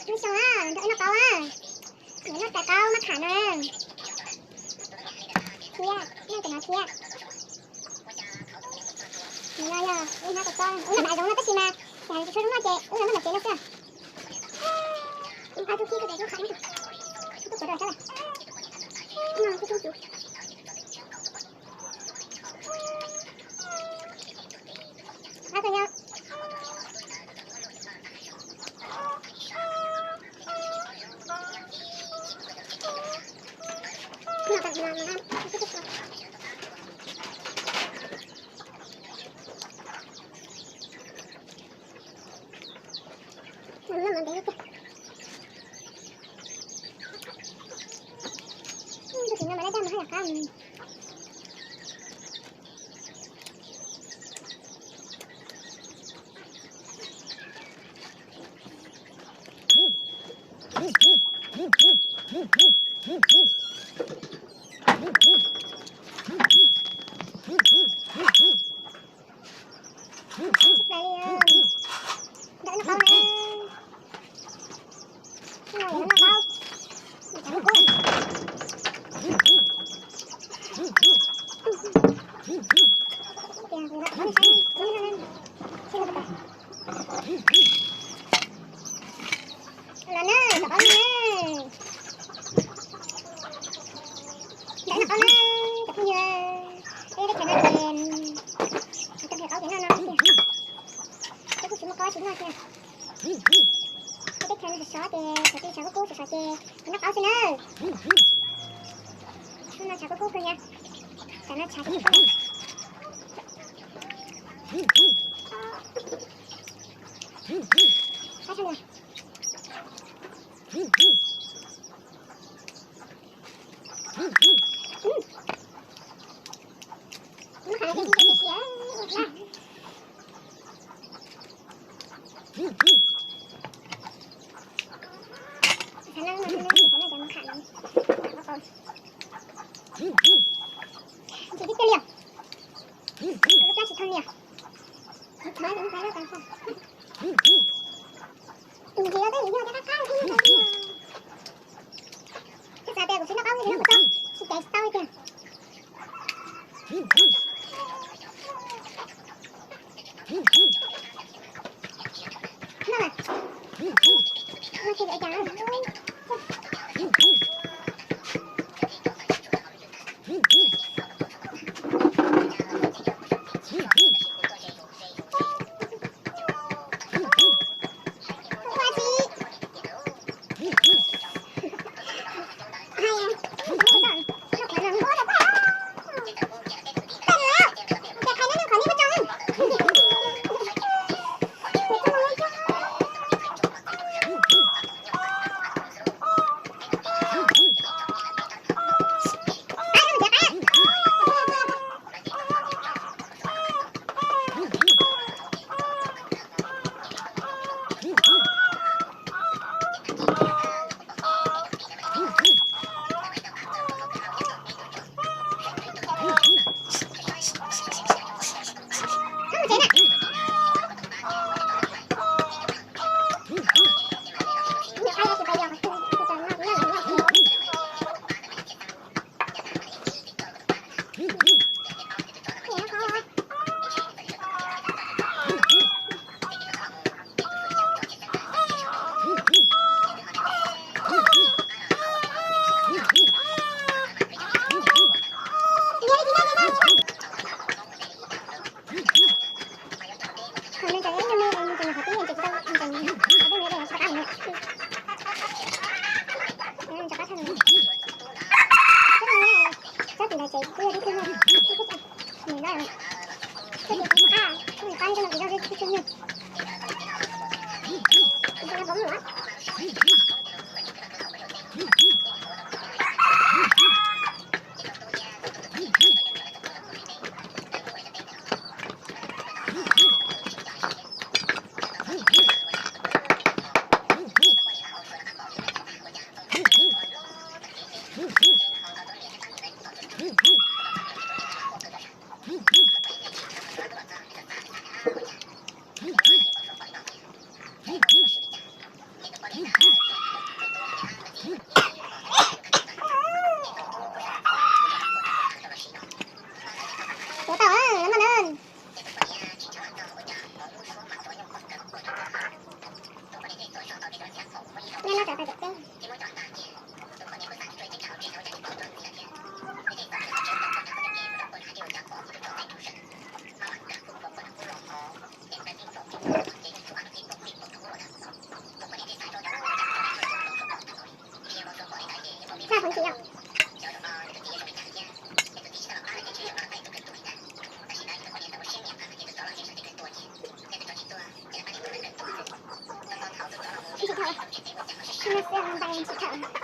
Lub xyoo na, nrog wb noj qaub na. Nrog noj tais qaub mab kham no. Thiab, noj tais no thiab. Yog, yog, wb hnab tais qaub, wb noj tais zoov no tab sis mas, yam tsis tshua zoo noj ces wb los noj tais tsev no xwb. Wb qab tub khib tau tais lub qhov no, tub kuv rau sab lawm. Qab tau yog. Ntawm no qaub ne. Ntawm no qaub. Ntawm no qaub. Los na, cov qaub ne. Ntawm no qaub na, cov phooj ywg. Peb teb chaws no ces cov niag qaub ces noj no xwb. Peb kuj tsis muaj qaub tsis noj thiab. Peb teb chaws no sov sov ces cov peb tshav kub kub sov sov ces noj qaub xwb na. Hnub no tshav kub kub kawg thiab. Tsam no tshav kub kub. Qab tshaj li. Tus ntxiv no twb yog cov qab qab thiab no. Twb xav tias kuv tsis noj qaub li no kuv tsis caiv tsis tau li tiag. Noj mas. Noj tsis ua cas. Ua tau, noj na. Noj no cov tais cov teb. Noj heev tsis yom? Tsis thaum, tsis thaum.